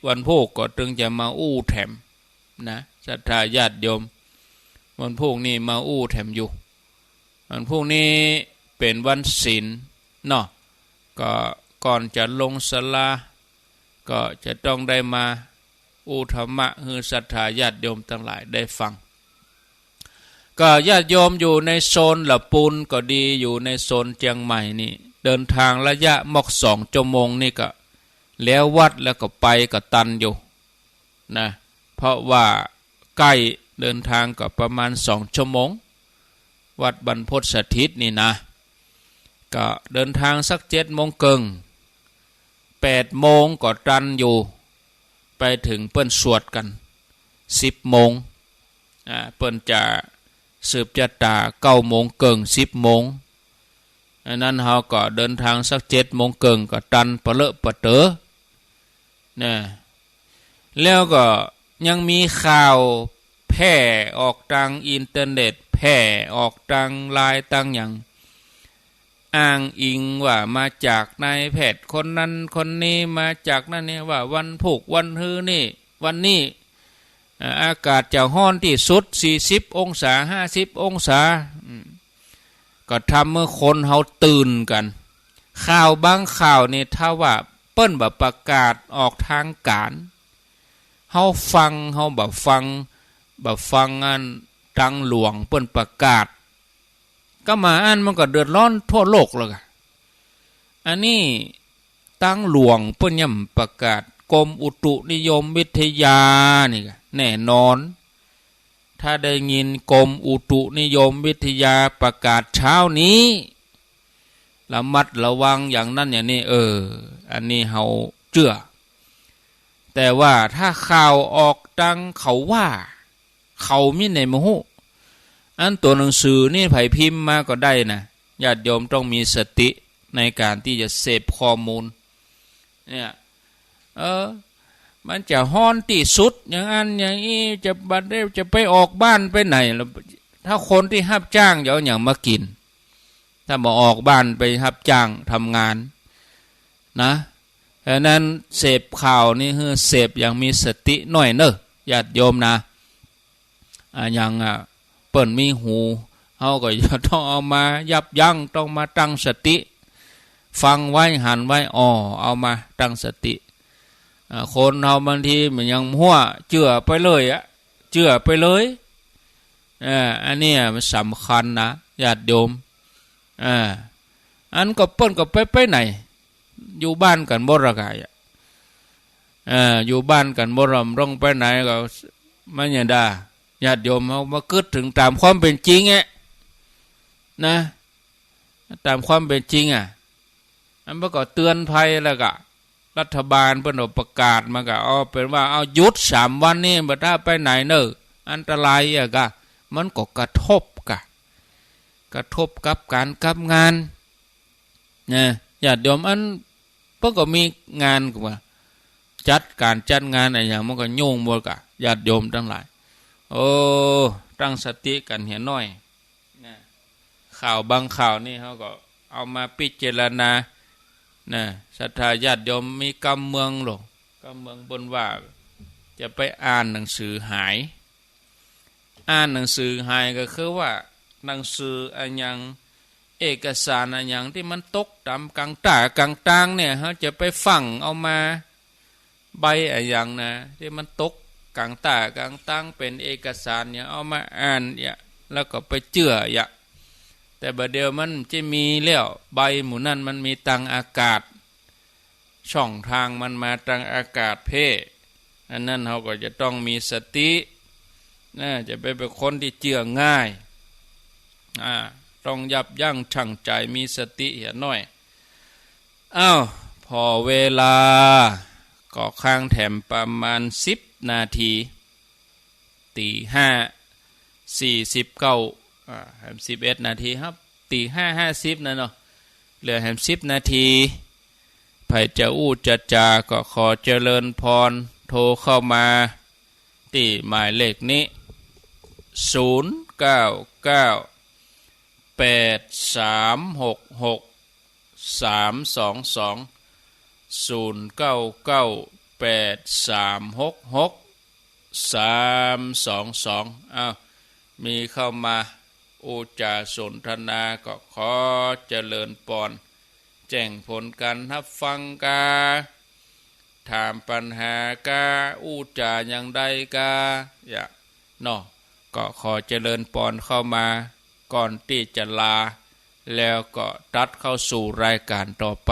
วันพูกก็ตึงจะมาอู้แถม นะ ศรัทธาญาติโยม วันพูกนี้มาอู้แถมอยู่ วันพูกนี้เป๋นวันศีลเนาะ ก็ก่อนจะลงศาลา ก็จะต้องได้มาอู้ธรรมะหื้อศรัทธาญาติโยมตังหลายได้ฟัง ก็ญาติโยมอยู่ในโซนละปูนก็ดี อยู่ในโซนเจียงใหม่นี่ เดินทางระยะมอกสองชั่วโมงนี่ก็ แล้ววัดแล้วก็ไปก็ตันอยู่ นะ เพราะว่าใก้ เดินทางก็ประมาณสองชั่วโมง วัดบรรพตสถิตนี่นะ ก็เดินทางสักเจ็ดโมงเกิ่ง แปดโมงก็ตันอยู่ ไปเถิงเปิ้นสวดกั๋น สิบโมง อ่า เปิ้นจะสืบจะต๋า เก้าโมงเกิ่ง สิบโมง อันนั้นเฮาก็เดินทางสักเจ็ดโมงเกิ่งก็ตันปะเลอะปะเต๋อ นะ แล้วก็ยังมีข่าวแผ่ออกตางอินเทอร์เน็ต แผ่ออกตางไลน์ตางหยัง อ้างอิงว่ามาจากนายแพทย์คนนั้นคนนี้ มาจากนั่นนี่ ว่าวันพูกวันฮือนี่ วันนี้ เอ่อ อากาศจะฮ้อนตี้สุด สี่สิบองศา ห้าสิบองศา อืม ก็ทำหื้อคนเฮาตื่นกั๋น ข่าวบางข่าวนี่ ถ้าว่าเปิ้นบ่ประกาศออกตางก๋าน เฮาฟัง เฮาบ่ฟัง บ่ฟังอันตางหลวงเปิ้นประกาศ ก็มาอั้นมันก็เดือดร้อนทั่วโลกแล้วกะ อันนี้ตางหลวงเปิ้นยังประกาศ กรมอุตุนิยมวิทยานี่กะ แน่นอน ถ้าได้ยินกรมอุตุนิยมวิทยาประกาศเช้านี้ ระมัดระวังอย่างนั้นอย่างนี้ เออ อันนี้เฮาเจื้อ แต่ว่าถ้าข่าวออกตางเขาว่า เขามีไหนบ่ฮู้ อันตั๋วหนังสือนี่ใผพิมพ์มาก็ได้นะ ญาติโยมต้องมีสติในก๋านตี้จะเสพข้อมูล เนี่ย เออ มันจะฮ้อนตี้สุด อย่างอั้นอย่างอี้ จะบัดนี้จะไปออกบ้านไปไหน แล้วถ้าคนตี้ฮับจ้างจะเอาหยังมากิ๋น ถ้าบ่ออกบ้านไปฮับจ้างทำงานนะ ฉะนั้นเสพข่าวนี่หื้อเสพอย่างมีสติหน้อยเน่อ ญาติโยมนะ อ่า อย่าง อ่า เปิ้นมีหู เฮาก็จะต้องเอามายับยั้ง ต้องมาตั้งสติ ฟังไว้ หันไว้ อ้อ เอามาตั้งสติ อ่า คนเฮาบางทีมันยังหัว เจื้อไปเลยอะ เจื้อไปเลย อ่า อันเนี้ยมันสำคัญนะ ญาติโยม อ่า อันก็เปิ้นก็ไป ไปไหน อยู่บ้านกั๋นบ่ละกะ อ่า อยู่บ้านกั๋นบ่ละ บ่ต้องไปไหนก็ มันอย่างดา ญาติโยมเฮามากึ๊ดเถิงต๋ามความเป๋นจริงอะ นะ ต๋ามความเป๋นจริงอะ อันเปิ้นก็เตือนภัยแล้วกะ รัฐบาลเปิ้นก็ประกาศมาก็ เอาเป๋นว่า เอาหยุดสามวันนี่ บ่ต้องไปไหนเน่อ อันตรายอะกะ มันก็กระทบกะ กระทบกับก๋านกับงาน นะ ญาติโยม อันเปิ้นก็มีงานกว่า จัดก๋านจัดงานอะหยังมันก็ยุ่งหมดกะ ญาติโยมตังหลาย โอ้ ตั้งสติกั๋นเหียหน้อย นะ ข่าวบางข่าวนี่เฮาก็เอามาพิจารณา นะ ศรัทธาญาติโยม มีกำเมืองโลก กำเมืองเปิ้นว่า จะไปอ่านหนังสือหาย อ่านหนังสือหายก็คือว่า หนังสืออะหยัง เอกสารอะหยังตี้มันตกต๋ามก๋างต้าก๋างตางเนี่ย เฮาจะไปฟั่งเอามา ใบอะหยังนะ ตี้มันตกก๋างต้าก๋างตาง เป๋นเอกสารเนี่ย เอามาอ่านเนี่ย แล้วก็ไปเจื้อเนี่ย แต่บ่าเดี่ยวมันจะมีแล้ว ใบหมู่นั้นมันมีตางอากาศ ช่องตางมันมาตางอากาศเพ่ อันนั้นเฮาก็จะต้องมีสติ นะ จะไปเป๋นคนตี้เจื้อง่าย อ่า ต้องยับยั้งชั่งใจ๋ มีสติเหียหน้อย อ้าว ผ่อเวลาก็ค้างแถมประมาณสิบนาที ตีห้าสี่สิบเก้า อ่า แถมสิบเอ็ดนาทีครับ ตีห้าห้าสิบนะเนาะ เหลือแถมสิบนาที ใผจะอู้จะจาก็ขอเจริญพร โทรเข้ามาตี้หมายเลขนี้ ศูนย์เก้าเก้า แปดสามหกหก สามสองสอง ศูนย์เก้าเก้า แปดสามหกหก สามสองสอง อ้าว มีเข้ามา อู้จ๋าสนทนาก็ขอเจริญปอน แจ้งผลการฮับฟังกา ถามปัญหากา อู้จ๋าอย่างใดกา อย่า เนาะ ก็ขอเจริญปอนเข้ามา ก่อนตี้จะลา แล้วก็ตัดเข้าสู่รายการต่อไป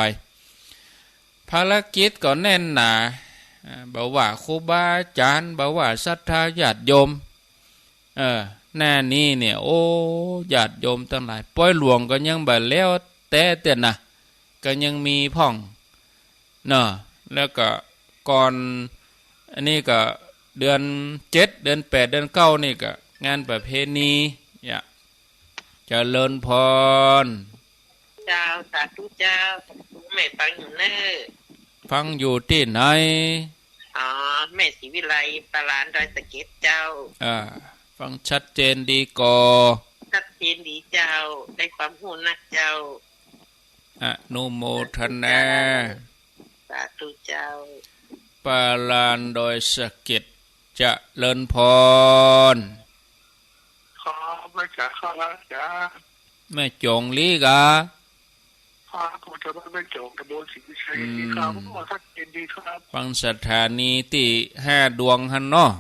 ภารกิจก็แน่นหนา อ่า บ่ว่าครูบาอาจ๋ารย์ บ่ว่าศรัทธาญาติโยม เออ หน้านี้เนี่ย โอ้ ญาติโยมตังหลาย ปอยหลวงก็ยังบ่แล้วแต๊เตื้อนะ ก็ยังมีพ่อง เนาะ แล้วก็ก่อน อันนี้ก็เดือนเจ็ด เดือนแปด เดือนเก้านี่ก็งานประเพณี อย่า เจริญพร เจ้า สาธุเจ้า แม่ฟังอยู่เน่อ ฟังอยู่ตี้ไหน อ๋อ แม่ศรีวิไล ปาลานดอยสะเก็ดเจ้า อ่า ฟังชัดเจนดีก่อ ชัดเจนดีเจ้า ได้ความฮู้นักเจ้า อนุโมทนา สาธุเจ้า ปาลานดอยสะเก็ด เจริญพร ครับ แม่จ๋า ครับ จ๋า แม่จ๋องลีกา ครับ ผมจะไม่จ๋อง ตำบลศรีวิชัย อืม ครับ ผมว่าชัดเจนดีครับ ฟังสถานีตี้ห้าดวงหั้นเนาะ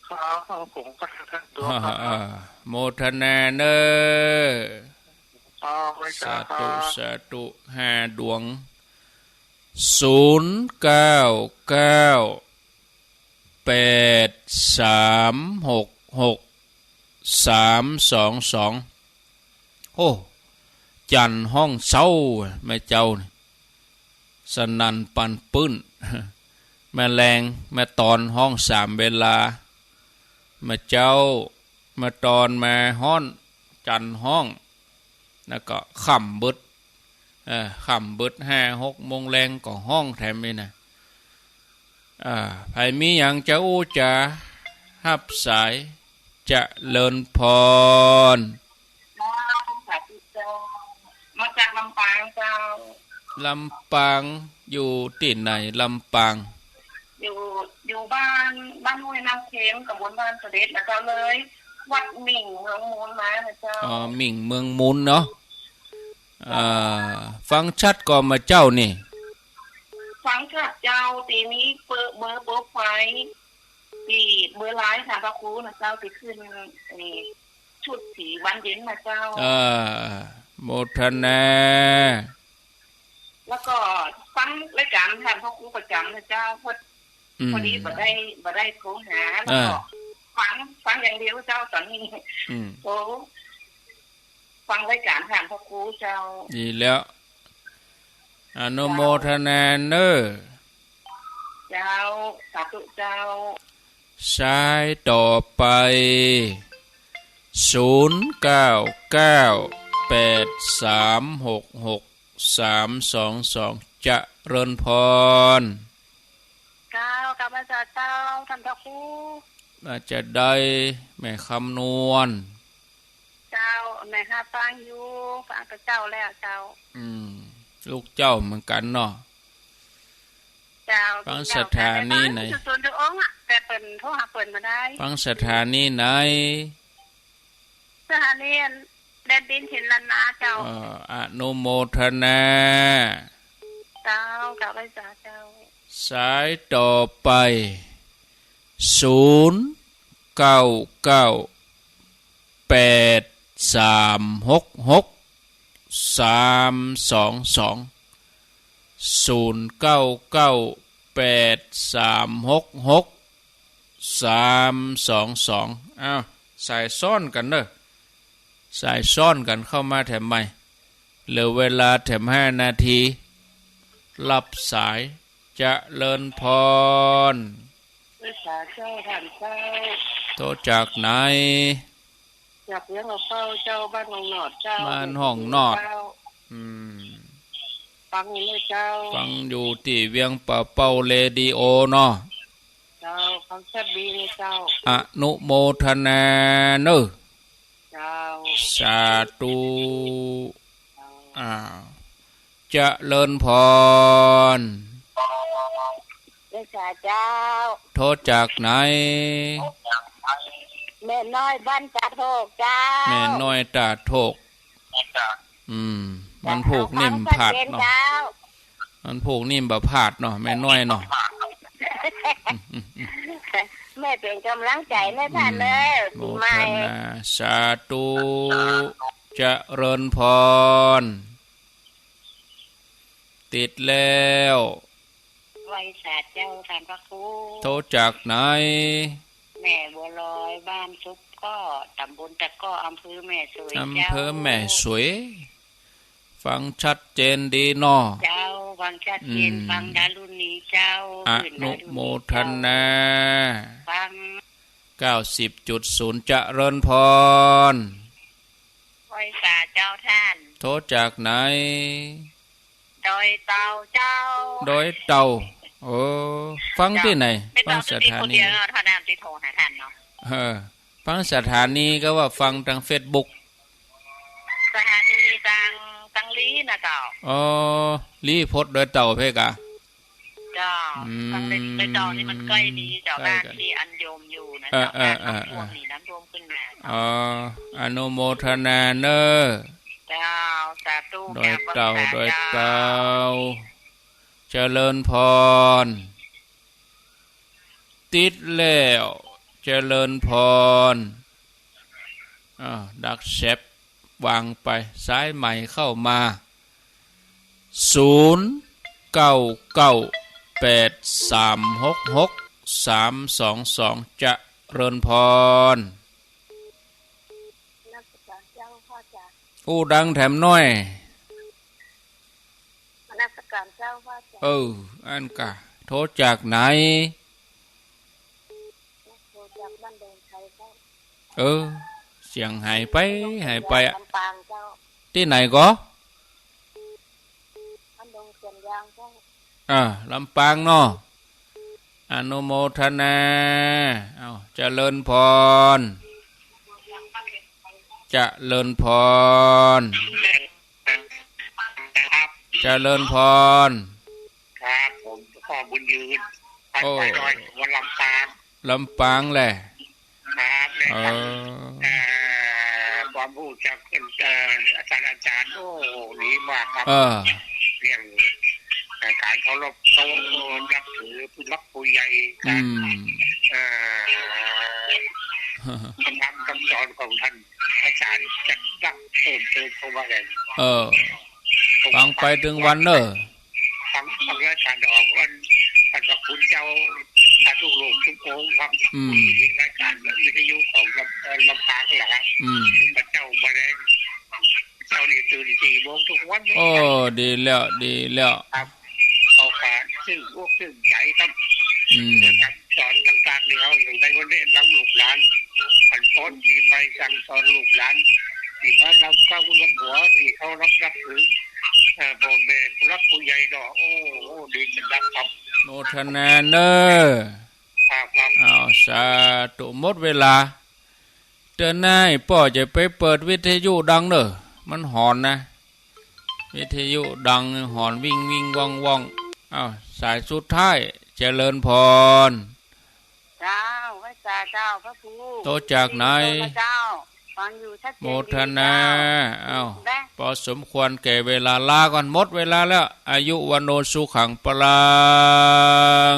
ครับ ผมก็ห้าดวงครับ อ่า โมทนาเน่อ ครับ แม่จ๋า สาธุ ครับ สาธุ ห้าดวง ศูนย์เก้าเก้า แปดสามหกหก สามสองสอง โอ้ จันทร์ฮ้องเซ้า แม่เจ้านี่ สนั่นปันปื้น แม่แลง แม่ตอนฮ้องสามเวลา แม่เจ้า แม่ตอน แม่ฮ้อน จันทร์ฮ้อง แล้วก็ค่ำเบิด เออ ค่ำเบิด ห้าหกโมงแลงก็ฮ้องแถมนี่นะ อ่า ใผมีหยังจะอู้จ๋า ฮับสาย เจริญพร เจ้า สาธุเจ้า มาจากลำปางเจ้า ลำปาง อยู่ตี้ไหน ลำปาง อยู่ อยู่บ้าน บ้านห้วยน้ำเค็ม ตำบลบ้านเสด็จ แล้วก็เลยวัดหมิ่งเมืองมูลมานะเจ้า อ๋อ หมิ่งเมืองมูลเนาะ อ่า ฟังชัดก่อแม่เจ้านี่ ฟังชัดเจ้า ตี้มีเบอร์ เบอร์ เบอร์ไฟ ตี้เบอร์ไลน์ท่านพระครูนะเจ้า ตี้ขึ้น เอ่อ ชุดสีวันเย็นนะเจ้า เออ โมทนา แล้วก็ฟังรายการท่านพระครูประจำนะเจ้า พอ อืม พอดีบ่ได้ บ่ได้โทรหา แล้วก็ อ่า ฟัง ฟังอย่างเดียวเจ้าตอนนี้ อืม โอ้ ฟังรายการท่านพระครูเจ้า ดีแล้ว อนุโมทนาเน่อ เจ้า สาธุเจ้า สายต่อไป ศูนย์เก้าเก้า แปดสามหกหก สามสองสอง เจริญพร เจ้า กราบไหว้สาเจ้า ท่านพระครู ว่าจะใด แม่คำนวณ เจ้า แม่ฮับฟังอยู่ ฟังแต่เจ๊าแล้วเจ้า อืม ลูกเจ้าเหมือนกั๋นเนาะ เจ้า ฟังสถานีไหน เจ้า แต่ฟังอยู่สุนทรองค์อะ แต่เปิ้นโทรหาเปิ้นบ่ได้ ฟังสถานีไหน สถานีแดนดินถิ่นล้านนาเจ้า เอ่อ อนุโมทนา เจ้า กราบไหว้สาเจ้า สายต่อไป ศูนย์เก้าเก้า แปดสามหกหก สามสองสอง ศูนย์เก้าเก้า แปดสามหกหก สามสองสอง อ้าว สายซ้อนกั๋นเน่อ สายซ้อนกั๋นเข้ามาแถมใหม่ เหลือเวลาแถมห้านาที รับสาย เจริญพร ไหว้สาเจ้าต้านเจ้า โทรจากไหน จากเวียงป่าเป้าเจ้า บ้านห้องหนอดเจ้า บ้านห้องหนอด เจ้า อืม ฟังอยู่เจ้า ฟังอยู่ตี้เวียงป่าเป้าเรดิโอเนาะ เจ้า ฟังชัดดีเลยเจ้า อนุโมทนาเนอะ เจ้า สาธุ เจ้า อ้าว เจริญพร ไหว้สาเจ้า โทรจากไหน แม่น้อยบ้านตาดโทกเจ้า แม่น้อยตาดโทก อืม วันพูกนี่บ่พลาดเนาะ ฟังชัดเจนเจ้า วันพูกนี่บ่พลาดเนาะ แม่น้อยเนาะ แม่เป๋นก๋ำลังใจ๋หื้อต้านเน่อ อืม ปี๋ใหม่ โมทนา สาธุ เจริญพร ติดแล้ว ไหว้สาเจ้าต้านพระครู โทรจากไหน แม่บัวลอย บ้านซุบก้อ ต๋ำบลตะก้อ อำเภอแม่สวย อำเภอแม่สวย เจ้า ฟังชัดเจนดีเนาะ เจ้า ฟังชัดเจน อืม ฟังดารุณีเจ้า อนุโมทนา ฟัง เก้าสิบจุดศูนย์ เจริญพร ไหว้สาเจ้าต้าน โทรจากไหน ดอยเต่าเจ้า ดอยเต่า โอ้ ฟังตี้ไหน เจ้า ฟังสถานี แม่เต่าตี้คนเดียวเนาะ เท่านั้นตี้โทรหาต้านเนาะ เออ ฟังสถานีก็ว่าฟังตางเฟซบุ๊ก สถานีตาง ตางลี้นะเจ้า อ๋อ ลี้พดดอยเต่าเพ่กะ เจ้า อืม ตางลี้ ดอยเต่านี่มันใก้ดีเจ้า ใก้กั๋น บ้านตี้อันโยมอยู่นะ เออ เจ้า เออ เออ น้ำท่วมนี่ น้ำท่วมขึ้นมา อ๋อ อนุโมทนาเน่อ เจ้า สาธุ ดอยเต่า กราบไหว้สา ดอยเต่า เจ้า เจริญพร ติดแล้ว เจริญพร อ้าว ดักแซ็บ วางไป สายใหม่เข้ามา ศูนย์ เก้า เก้า แปด สาม หก หก สาม สอง สอง เจริญพร นมัสก๋านเจ้า พระอาจ๋ารย์ อู้ดังแถมหน้อย นมัสก๋านเจ้า พระอาจ๋ารย์ เออ อั้นกะ โทรจากไหน โทรจากบ้านดงชัยเจ้า เออ เสียงหายไป หายไปอะ ลำปางเจ้า ตี้ไหนก่อ บ้านดงสวนยางเจ้า อ่า ลำปางเนาะ อนุโมทนา เอ้า เจริญพร เจริญพร ครับ เจริญพร ครับ ผมพ่อบุญยืน วัด โอ้ ป่าดอย จังหวัดลำปาง ลำปางแหละ ครับ และ เออ ท่าน เอ่อ ความฮู้จาก เอ่อ อาจ๋ารย์ อาจ๋ารย์ โอ้ ดีมากครับ เออ เรื่อง เอ่อ ก๋านเคารพ เคารพนับถือผู้หลักผู้ใหญ่ อืม ก๋าน เอ่อ คำถามคำสอนของท่าน อาจ๋ารย์จะเล่าเพิ่มเติมเข้ามาแหม เออ ฟังไปตึงวันเน่อ ฟัง ฟังรายก๋านออกวัน ท่านพระคุณเจ้า สาธุโลกทุกองค์ครับ อืม มีรายก๋านวิทยุของลำ เอ่อ ลำปางแหละครับ อืม พระเจ้ามาแลง เจ้านี่ตื่นสี่โมงทุกวันเลย โอ้ ครับ ดีแล้ว ดีแล้ว ครับ เขาก็ชื่นอกชื่นใจ๋ครับ อืม เรื่องคำสอนต่างๆ นี่เขาอย่างใดวันนี้นำลูกหลาน อันพ้นปี๋ใหม่สั่งสอนลูกหลาน ตี้มานำเก๊านำหัว ตี้เคารพนับถือ เอ่อ พ่อแม่ผู้หลักผู้ใหญ่เนาะ โอ้ โอ้ ดีจะดับครับ โมทนาเน่อ ครับ ครับ อ้าว สาธุ หมดเวลา เตื้อหน้าป้อจะไปเปิดวิทยุดังเน่อ มันหอนนะ วิทยุดังหอนวิ่งวิ่งว่องว่อง อ้าว สายสุดท้าย เจริญพร เจ้า ไหว้สาเจ้า พระครู โทรจากไหน โทรมาเจ้า ฟังอยู่ชัดเจนดีเจ้า โมทนา อ้าว ได้ พอสมควรแก่เวลา ลาก่อน หมดเวลาแล้ว อายุ วัณโณ สุขัง พลัง